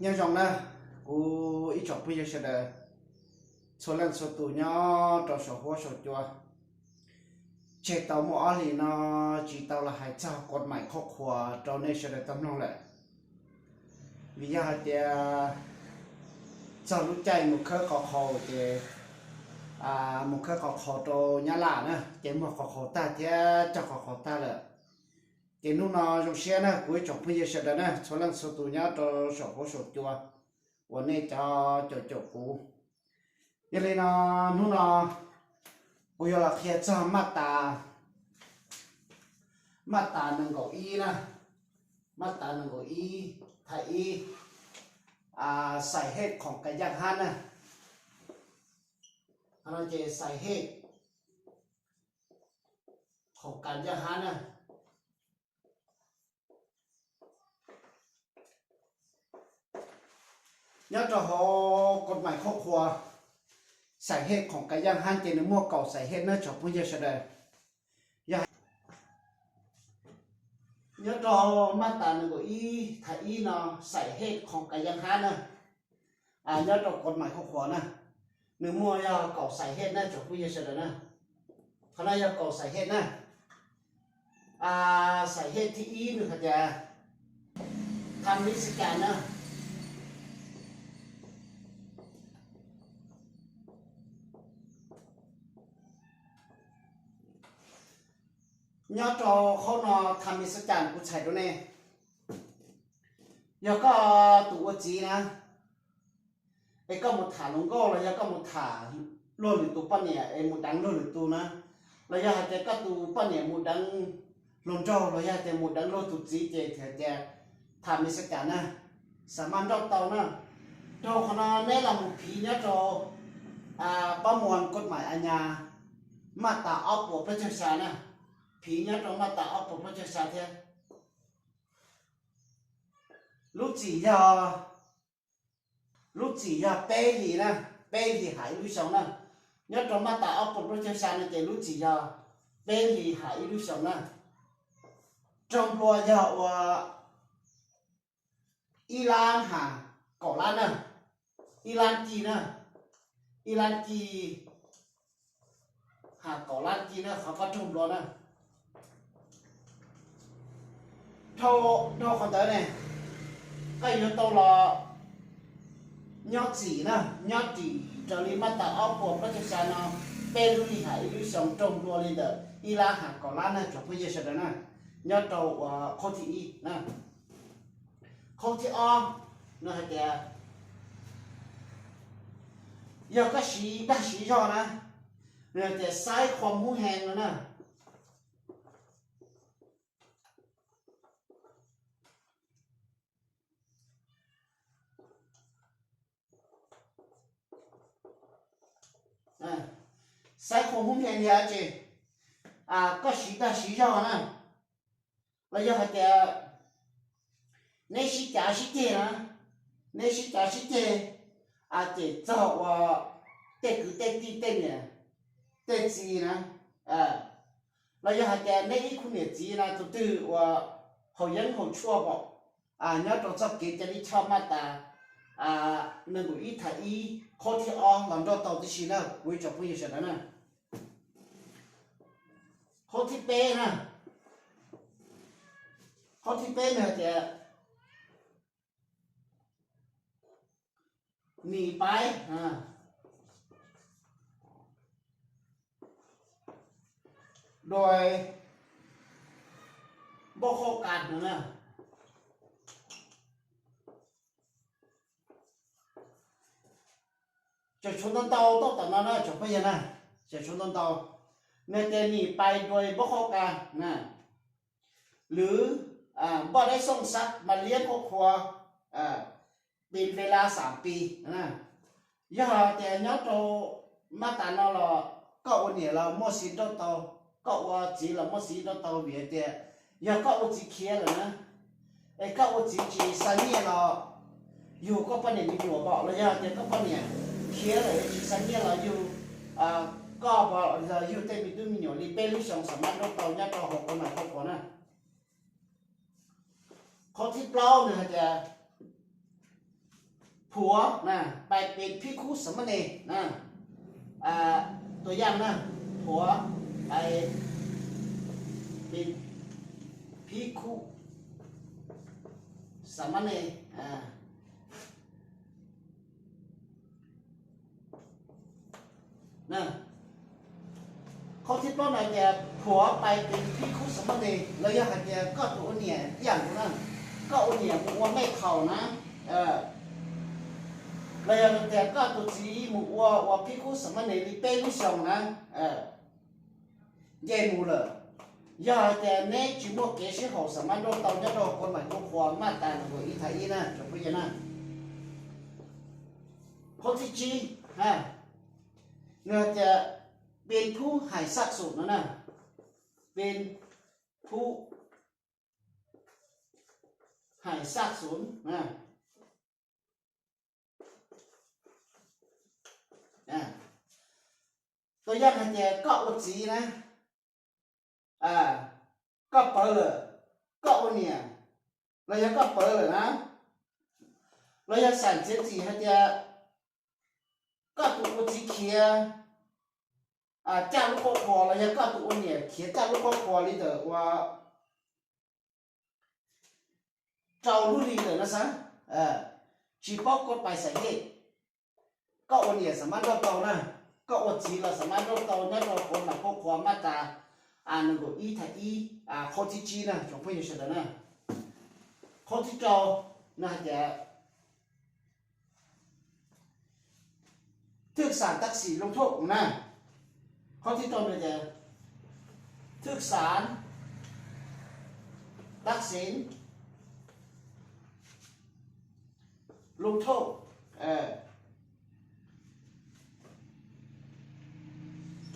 Nyob zoo na, kuv ib tsoom phooj ywg sawv daws, txhua leej txhua tus nyob rau saum huab saum cua. Tseg tau muaj ob hlis no tsis tau los hais txog kod maim qhuab qhuas rau nej sawv daws tau mloog lawm. Vim yog hais tias txog lub caij mus khawb qhov qhaus ces mus khawb qhov qhaus rau Nyab Laj na, ces muag qhov qhaus tag thiab cog qhov qhaus tag lawm. Ces hnub no zoo siab na, kuv ib tsoom phooj ywg sawv daws na, txhua leej txhua tus nyob rau saum huab saum cua uas nej cov caum caum kuv. Yog li no, hnub no kuv yuav los qhia txog maj tas, maj tas nees nkaum ib na, maj tas nees nkaum ib, thaj ib, xais hej khoom kas yaj hab na. Qhov no ces xais hej khoom kas yaj hab na. Nyob rau hauv kod maim qhuab qhuas, xais hej khoom kas yaj hab ces nws muaj kaum xais hej na tsoom phooj ywg sawv daws. Yog nyob rau maj tas nees nkaum ib, thaj ib no, xais hej khoom kas yaj hab na, nyob rau kod maim qhuab qhuas na, nws muaj yog kaum xais hej na tsoom phooj ywg sawv daws na. Qhov no yog kaum xais hej na. Xais hej thib ib nws hais tias tham mis kas na. Nyob rau qhov no tham mis kas kuv txhais rau nej, yog koj tus ua txiv na, es koj mus tham hluas nkauj los yog koj mus tham luag lwm tus poj niam es mus deev luag lwm tus na, los yog hais tias koj tus poj niam mus deev hluas nraug los yog hais tias mus deev luag tus txiv ces hais tias tham mis kas na, xam maj nrauj tau na. Rau qhov no neb los mus phiv nyob rau pab muas kod maim a nyas maj tas ob puas plaub caug xya na, phiv nyob rau maj tas ob puas plaub caug xya thiab. Lub txim yog, lub txim yog peb hlis na, peb hlis ham ib lub xyoo na. Nyob rau maj tas ob puas plaub caug xya no ces lub txim yog peb hlis ham ib lub xyoo na. Raug nplua yog ua ib lab ham kaum lab na, ib lab ci na, ib lab ci ham kaum lab ci na qhov koj raug nplua na. Dhau qhov ntawd ne, koj yuav tau los nyob txim na, nyob txim raws li maj tas ob puas plaub caug xya no, peb lub hlis ham ib lub xyoo raug nplua li ntawm ib lab ham kaum lab na tsoom phooj ywg sawv daws na, nyob rau uas qhov thib ib na. Qhov thib ob nws hais tias yog koj siv dag siv zog na, nws hais tias xaiv qhua hmub hee no na. Xaiv qhua hmub hee yog ces koj siv dag siv zog na, los yog hais tias neb sib cav sib ceg na, neb sib cav sib ceg ces txog uas tej kwv tej tij tej niam tej txiv na, los yog hais tias neb ib khub niam txiv na tus twg uas haus yeeb haus tshuaj pom nyob rau txoj kev cai lij choj maj tas nees nkaum ib thaj ib qhov thib ob los nrauj tau tib si na kuv ib tsoom phooj ywg sawv daws na. Qhov thib peb na, qhov thib peb nws hais tias nim pais dua npauj qhauj kas no na. Tseem tshuav ntau ntau tuaj tom no na tsoom phooj ywg na, tseem tshuav ntau ntau. Nws tias nim pais dua npauj qhauj kas na, lwv npoj deb xooj xav mas liab qhuav qhuav, pis npe la xam pis. Yog tias nyob rau maj tas no los koj ua niam los muaj xiv nrauj tau, koj ua txiv los muaj xiv nrauj tau vim tias yog koj ua txiv khiav lawm na, es koj ua txiv tsis xa nyiaj los yug koj poj niam me nyuam pom los yog tias koj poj niam khiav lawm tsis xa nyiaj los yug koj pom los yug tej me tub me nyuam li peb lub xyoo xam maj nrauj tau nyob rau hauv qhov no qhov no na. Qhov thib plaub nws hais tias ผวา ไปเป็นภิกขุสามเณรนะ ตัวอย่างนะ ผวา ไปเป็นภิกขุสามเณร Qhov thib plaub no tias ผัวไปเป็นภิกขุสามเณร los yog hais tias koj tus ua niam ib yam nkaus na, koj ua niam mus ua mej thaum na, los yog tias koj tus txiv mus ua ua ภิกขุสามเณร li peb lub xyoo na, nce mus lawm. Yog hais tias neb tsis muaj kev sib haum xam mab nrauj tau nyob rau กฎหมายครอบครัว maj tas nees nkaum ib thaj ib na tsoom phooj ywg na. Qhov thib tsib, nws hais tias เป็นผู้หายสาบสูญ no na, เป็นผู้หายสาบสูญ Tua yog hais tias koj ua txiv na, koj pawv lawm, koj ua niam, los yog koj pawv lawm na, los yog xam txiav txim hais tias koj tus ua txiv khiav caj lub qhuab qhuas, los yog koj tus ua niam khiav caj lub qhuab qhuas li ntawm ua rau lub hli ntawm no xav, tsis paub koj pais xav yej, koj ua niam xam mab nrauj tau na, koj ua txiv los xam mab nrauj tau nyob rau กฎหมายครอบครัว maj tas nees nkaum ib thaj ib, qhov thib tsib na tsoom phooj ywg sawv daws na. Qhov thib rau no hais tias ถูกศาลตัดสินลงโทษ na. Qhov thib rau no tias ถูกศาลตัดสินลงโทษ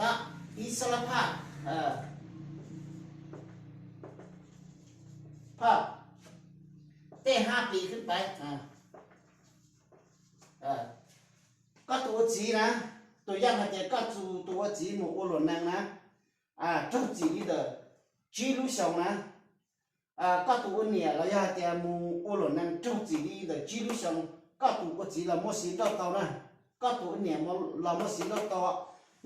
ตัดอิสรภาพ ภาพ tej hab pis khwb pais. Koj tus ua txiv na, tus yaj hais tias koj tus ua txiv mus ua luam nees na, raug txim li ntawm tsib lub xyoo na. Koj tus ua niam los yog hais tias mus ua luam nees raug txim li ntawm tsib lub xyoo, koj tus ua txiv los muaj xiv nrauj tau na, koj tus ua niam los muaj xiv nrauj tau,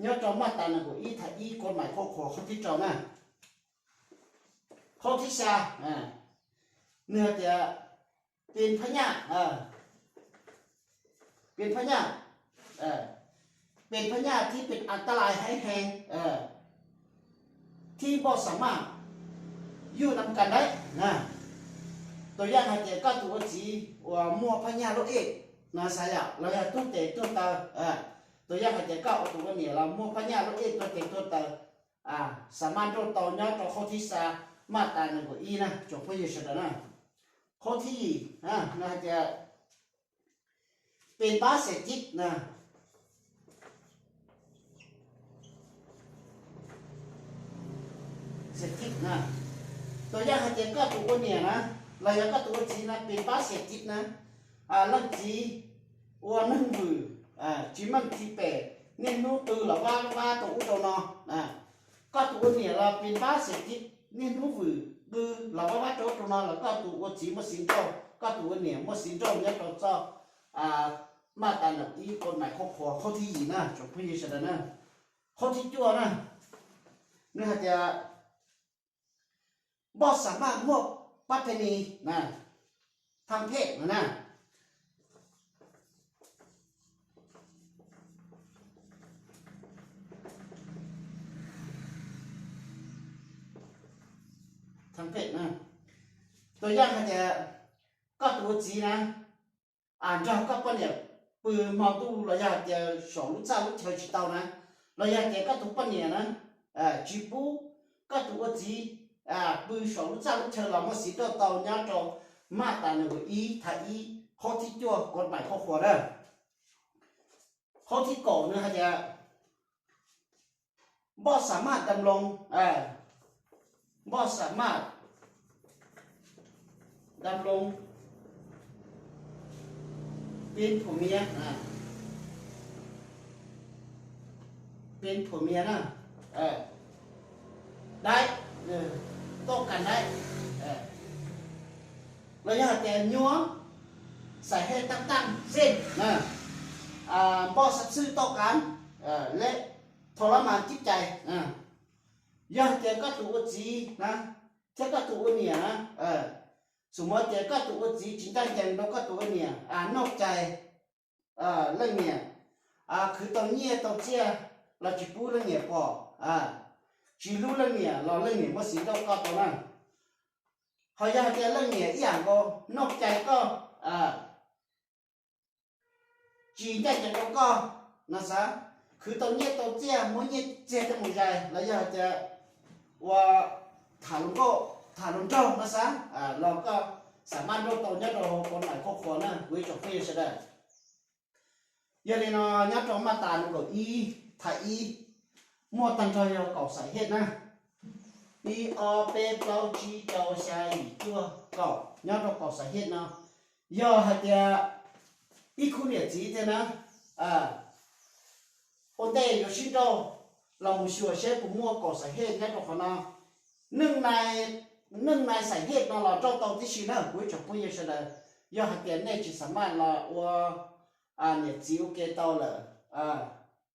nyob rau maj tas nees nkaum ib thaj ib กฎหมายครอบครัว qhov thib rau na. Qhov thib xya, nws hais tias เป็นพยาธิ, เป็นพยาธิ, เป็นพยาธิที่เป็นอันตรายร้ายแรง, ที่บ่สามารถอยู่นำกันได้. Tus yaj hais tias koj tus ua txiv uas muaj phab nyaj lub ej no xav yom, los yog tuag tes tuag taw. Tus yaj hais tias koj tus ua niam los muaj phab nyaj lub ej tuag tes tuag taw, xam maj nrauj tau nyob rau qhov thib xya, maj tas nees nkaum ib na tsoom phooj ywg sawv daws na. Qhov thib yim no hais tias เป็นบ้าเสพติด na. เสพติด na. Tus yaj hais tias koj tus ua niam na, los yog koj tus ua txiv na เป็นบ้าเสพติด na, leej txiv ua neeg vwm, tsis meej tsis pem, niaj hnub qw los vaj vaj rau ub rau no. Koj tus ua niam los เป็นบ้าเสพติด, niaj hnub vwm qw los vaj vaj rau ub rau no los koj tus ua txiv muaj xiv nrauj, koj tus ua niam muaj xiv nrauj nyob rau txoj maj tas nees nkaum ib กฎหมายครอบครัว qhov thib yim na tsoom phooj ywg sawv daws na. Qhov thib cuaj na, nws hais tias บ่สามารถร่วมประเพณีทางเพศ no na. ทางเพศ na. Tus yaj hais tias koj tus ua txiv na, nrog koj poj niam pw hmo ntuj los yog hais tias saum lub txaj lub chaw tsis tau na, los yog hais tias koj tus poj niam na tsis pub koj tus ua txiv pw saum lub txaj lub chaw los muaj xiv nrauj tau nyob rau maj tas nees nkaum ib thaj ib, qhov thib cuaj กฎหมายครอบครัว na. Qhov thib kaum nws hais tias บ่สามารถดำรง, บ่สามารถ ดำรง เป็นผัวเมีย, เป็นผัวเมีย นะ, ได้, ป้องกันได้, los yog hais tias nyuaj xais hej tab tag xej, npoj xav xwj toj qab, lej thov lab mas cib cais. Yog hais tias koj tus ua txiv na, thiab koj tus ua niam na, xum muab tias koj tus ua txiv tsis ncaj ncees rau koj tus ua niam, noj cai leej niam, khwv tau nyiaj tau txiaj los tsis pub leej niam pom, tsis hlub leej niam los leej niam muaj xiv nrauj koj tau na. Ho yog hais tias leej niam ib yam nkaus noj cai koj, tsis ncaj ncees rau koj no xav, khwv tau nyiaj tau txiaj muab nyiaj txiag coj mus zais los yog hais tias ua tham hluas nkauj tham hluas nraug no xav, los koj xam maj nrauj tau nyob rau hauv kov maim khoj khuas na kuv ib tsoom phooj ywg sawv daws. Yog li no nyob rau maj tas nees nkaum ib thaj ib muaj tag nrho yog kaum xais hej na. Ib ob peb plaub tsib rau xya yim cuaj kaum, nyob rau kaum xais hej no. Yog hais tias ib khub niam txiv tiag na, ua ntej yuav sib nrauj los mus xyuas seb puas muaj kaum xais hej nyob rau qhov no. Neej nai xais hej no los nrauj tau tib si na kuv ib tsoom phooj ywg sawv daws. Yog hais tias nej tsis xam maj los ua niam txiv ua ke tau lawm,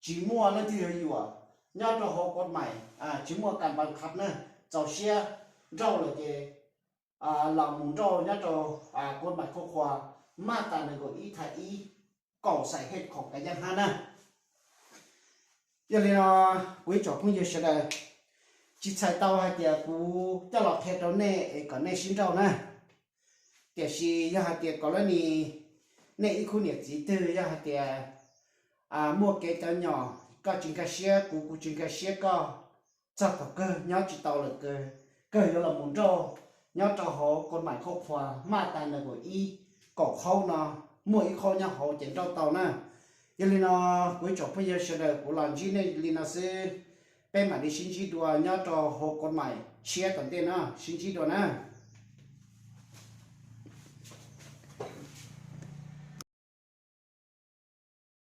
tsis muaj leej twg yuav yuam nyob rau hauv kov maim, tsis muaj kas npas qhab na, txaus siab nrauj lawm ces los mus nrauj nyob rau kov maim khoj khuas maj tas nees nkaum ib thaj ib kaum xais hej khoom kav yeej hab na. Yog li no kuv ib tsoom phooj ywg sawv daws, tsis txhais tau hais tias kuv coj los qhia rau nej es kom nej sib nrauj na. Tiam sis yog hais tias kom lab ni nej ib khub niam txiv twg yog hais tias muaj kev cov nyom, koj tsis nkag siab kuv, kuv tsis nkag siab koj, txog thaum kawg nyob tsis tau lawm, kawg yuav los mus nrauj nyob rau hauv kov maim khoj khuas maj tas nees nkaum ib kaum qhaub no, muaj ib qhaub nyob hauv ces nrauj tau na. Yog li no kuv ib tsoom phooj ywg sawv daws kuv los ntsib nej li no xwb, peb mam li sib ntsib dua nyob rau hauv kov maim tshiab tom ntej no, sib ntsib dua na.